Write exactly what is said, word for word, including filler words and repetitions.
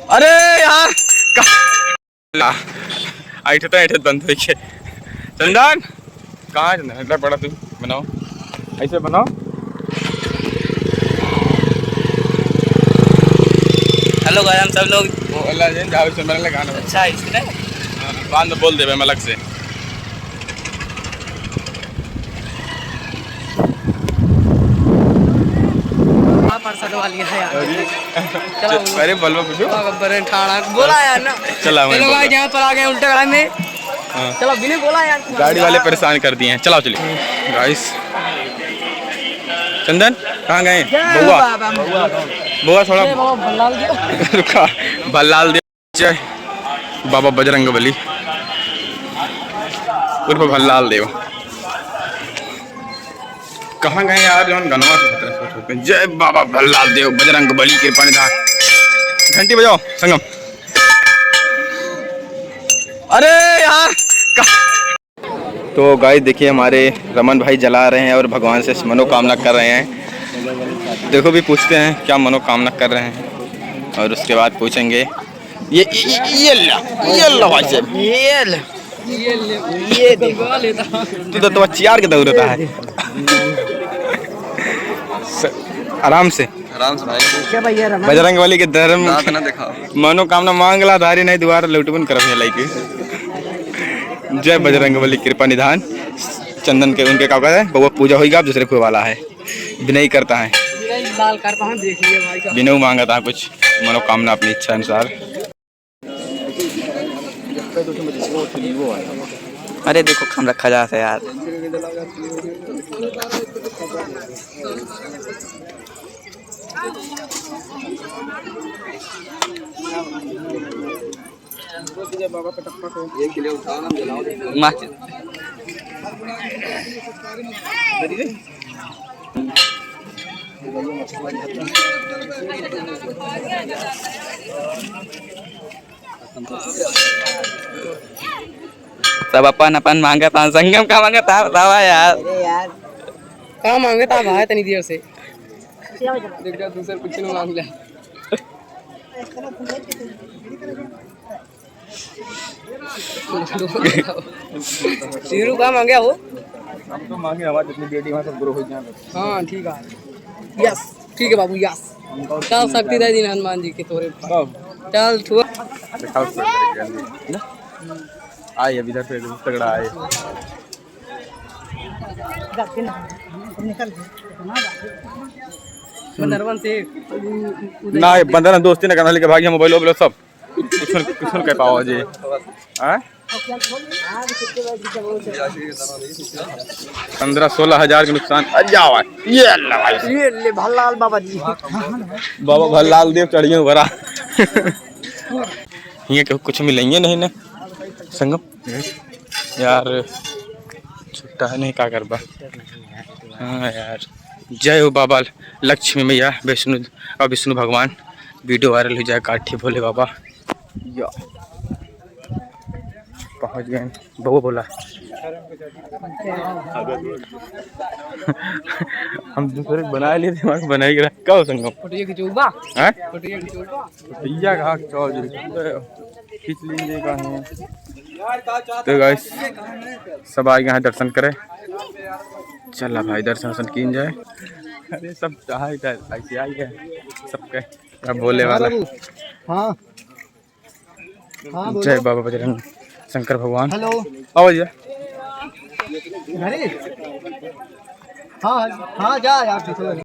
अरे यार, का-, ला, ऐठत, ऐठत बंद होई के। चंदन, कहाँ है चंदन? इतना बड़ा तू बनाओ, ऐसे बनाओ। Hello guys, हम सब लोग वो अल्लाह जान जावे से मरले गाना। अच्छा, इसने? हाँ, बाद में बोल देबे हम अलग से। हाँ, परसद वाली है यार। अरे। चलो। अरे, बोलबो कुछ? हाँ, गब्बर है, ठाड़ा। बोला यार ना। चला, मैं चलो बोल भाई, रहा। यहाँ पर आ गए उल्टे कढ़ाई में। हाँ। चलो, बिना बोला यार। गाड़ी वाले परेशान कर दिए हैं। चलाओ, चलिए। Guys। चंदन, कहाँ गए? जय बउआ। बाबा। बउआ, थोड़ा जय बाबा भल्लाल देव। रुका, भल्लाल देव। जय बाबा बजरंग बली उर्फ भल्लाल देव। कहाँ गए यार, जौन गनवा से खतरे से छूट गए। जय बाबा भल्लाल देव, बजरंग बली कृपा निधान। घंटी बजाओ संगम। अरे यार, का- तो guys, देखिए, हमारे रमन भाई जला रहे हैं और भगवान से मनोकामना कर रहे हैं। देखो, भी पूछते हैं क्या मनोकामना कर रहे हैं और उसके बाद पूछेंगे। ये, ये, ये, ये ला, ये ला भाई साहब, ये ला। ये दे। तू तो, तो चियार के दौड़ता है। स-, आराम से। आराम से भाई। बजरंग बली के धर्म दांत ना दिखाओ। मनोकामना मांगला धारी नहीं दुआर लौटबन करब है लइके। जय बजरंग बली कृपा निधान। चंदन के उनके का कहते हैं, बउआ पूजा होइगा, अब दूसरे कोई वाला है। विनय करता है। विनय लाल करता है, देख लिया भाई साहब। विनय मांगता है कुछ मनोकामना अपनी इच्छा अनुसार। अरे देखो, हम रखा जा है यार। सब अपन अपन मांगत हैं। संगम का मांगत है, बतावा यार। अरे यार। का मांगत है भाई, तनी देर से। देख जा, दूसर कुछ नहीं मांग ले। हीरो का मांगे हो? हम तो मांगे हमारे जितनी बेटी वहाँ सब ग्रो हो जाए। हाँ, ठीक है। Yes, ठीक है बाबू, yes। चल, शक्ति दे दी हनुमान जी के तोरे ऊपर। चल, छुआ। दिखाओ, सर, ना? आए, अब इधर से एकदम तगड़ा आए। बंदरवन से उधर ना, ये बंदरवन दोस्ती ना करना, लेके भाग गया मोबाइल वोबाइल सब। कुछ, कुछ कह पाओ जी। हाँ? पन्द्रह सोलह हजार के नुकसान। अरे जाओ भाई। ये अल्लाह भाई। ये ले भल्लाल बाबा जी। बाबा भल्लाल देव चढ़ियो भरा। ये क्यों कुछ मिलेंगे नहीं ना संगम? यार छुट्टा है नहीं, का करबा? हाँ यार, जय हो बाबा लक्ष्मी मैया, विष्णु और विष्णु भगवान। वीडियो वायरल हो जाए, काठी भोले बाबा। या पहुँच गए, बउआ बोला। हम दूसरे को बना लिए थे, हमारे बनाई गिरा। का हो संगम? फोटो खिंचौबा? हैं? फोटो खिंचौबा? भैया का चौधरी खींच लीजिए का है। तो गाइस, सब आए यहाँ दर्शन करे। चला भाई, दर्शन वर्शन कीन जाए। अरे सब चाहे, चाहे ऐसे आई है सबके। अब बोले वाला। हाँ। हाँ, बोलो। जय बाबा बजरंग शंकर भगवान। हेलो। आओ भैया। घरे? हाँ, हाँ, जा यार, पीछे।